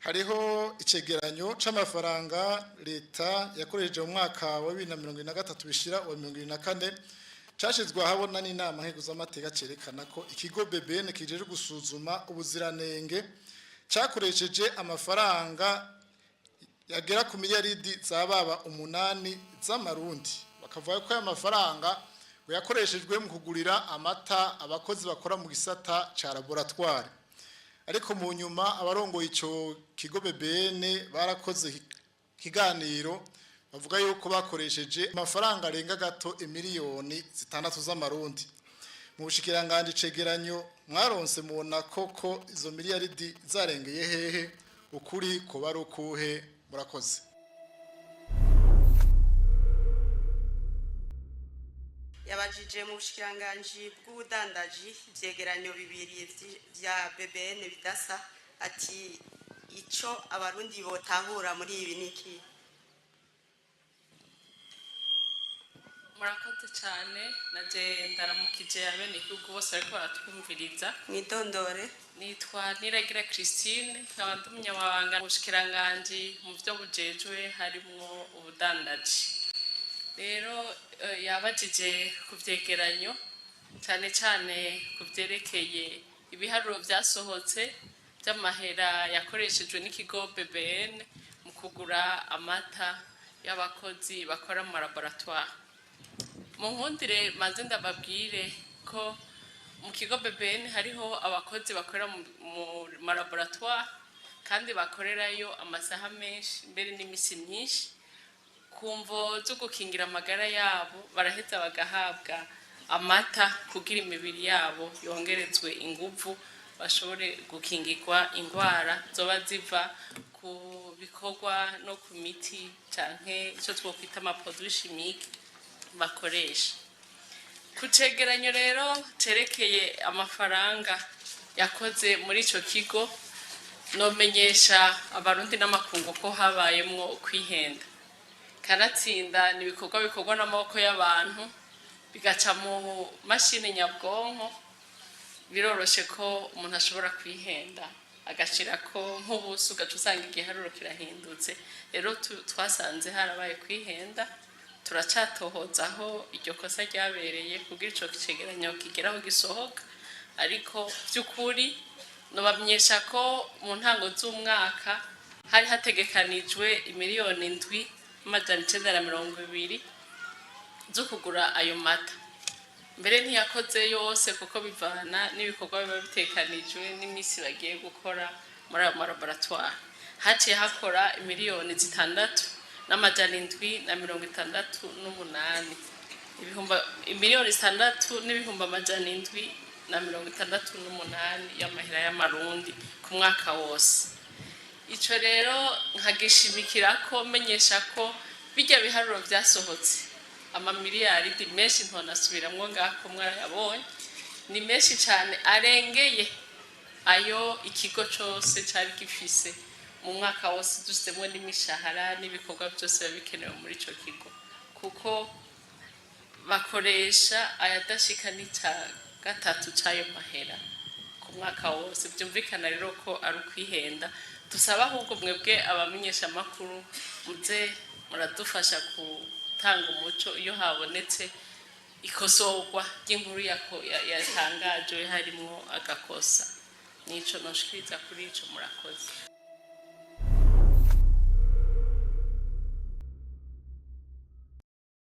Hariho icegeranyo c'amafaranga leta yakoresheje mu mwaka wa 2023 bishira wa 2024, cashizwe ahabona n'inama nkenguzamateka, cerekana ko ikigo BBN kijeje gusuzuma ubuziranenge cakoresheje amafaranga yagera ku miliyaridi zababa 8 z'amarundi. Bakavuga ko aya mafaranga ngo yakoreshejwe mu kugurira amata abakozi bakora mu gisata ca laboratoire. Ariko mu nyuma abarongoye ico kigo BBN barakoze ikiganiro, bavuga yuko bakoresheje amafaranga arenga gato imiliyoni 6 z'amarundi. Mu bushikiranganje, cegeranyo mwaronse, mubona koko izo miliyaridi zarengeye hehe? Ukuri kuba ari ukuhe? Murakoze. Yabajije mu bushikiranganji bw'ubudandaji ivyegeranyo bibiri vya BBN bidasa, ati ico abarundi botahura muri ibi niki? Murakoze cyane. Naje ndaramukije abenegihugu bose bariko baratwumviriza. Mwidondore. Nitwa Niragira Christine, nkaba ndi umunyamabanga mu bushikiranganji mu byo bujejwe harimwo ubudandaji. Rero yabajije ku vyegeranyo, cyane cyane ku vyerekeye ibiharuro vyasohotse vy'amahera yakoreshejwe n'ikigo BBN mu kugura amata y'abakozi bakora mu malaboratoire. Mu nkundire maze ndababwire ko mu kigo BBN hariho abakozi bakorera mu malaboratoire, kandi bakorerayo amasaha menshi, mbere n'imisi myinshi. Ku mvo zo gukingira amagara yabo, baraheza bagahabwa amata kugira imibiri yabo yongerezwe inguvu, bashobore gukingirwa indwara zoba ziva ku bikorwa no ku miti canke icyo twokwita amaproduits chimiques bakoresha. Ku cegeranyo rero cerekeye amafaranga yakoze muri ico kigo, nomenyesha abarundi n'amakungu ko habayemwo kwihenda. Kanatsinda ni ibikorwa bikorwa n'amaboko y'abantu, bigaca mu mashini nyabwonko. Biroroshe ko umuntu ashobora kwihenda, agashirako nk'ubusa, ugaca usanga igiharuro kirahindutse. Rero twasanze harabaye kwihenda. Turacatohoza aho iryo kosa ryabereye kugira ico cegeranyo kigeraho gisohoka. Ariko by'ukuri nobamenyesha ko mu ntango z'umwaka hari hategekanijwe imiliyoni 7,920 zo kugura ayo mata. Mbere ntiyakoze yose, kuko bivana n'ibikorwa biba bitekanijwe n'iminsi bagiye gukora muri ayo malaboratoire. Haciye hakora imiliyoni 6,768 ibihumbi, imiliyoni 6 n'ibihumbi 768 y'amahera y'amarundi ku mwaka wose. Ico rero nkagishimikira ko menyesha ko bijya biharuro vyasohotse, amamiliyaridi menshi, ntonasubiramwo ngako mwarayabonye, ni menshi cyane, arengeye ayo ikigo cose cari gifise mu mwaka wose, dusizemwo n'imishahara n'ibikorwa byose biba bikenewe muri ico kigo, kuko bakoresha ayadashika n'ica gatatu c'ayo mahera ku mwaka wose. Byumvikana rero ko ari ukwihenda. Dusaba ahubwo mwebwe abamenyeshamakuru muze muradufasha gutanga umuco iyo habonetse ikosorwa ry'inkuru yatangajwe harimwo agakosa. Nico noshikiriza kuri ico. Murakoze.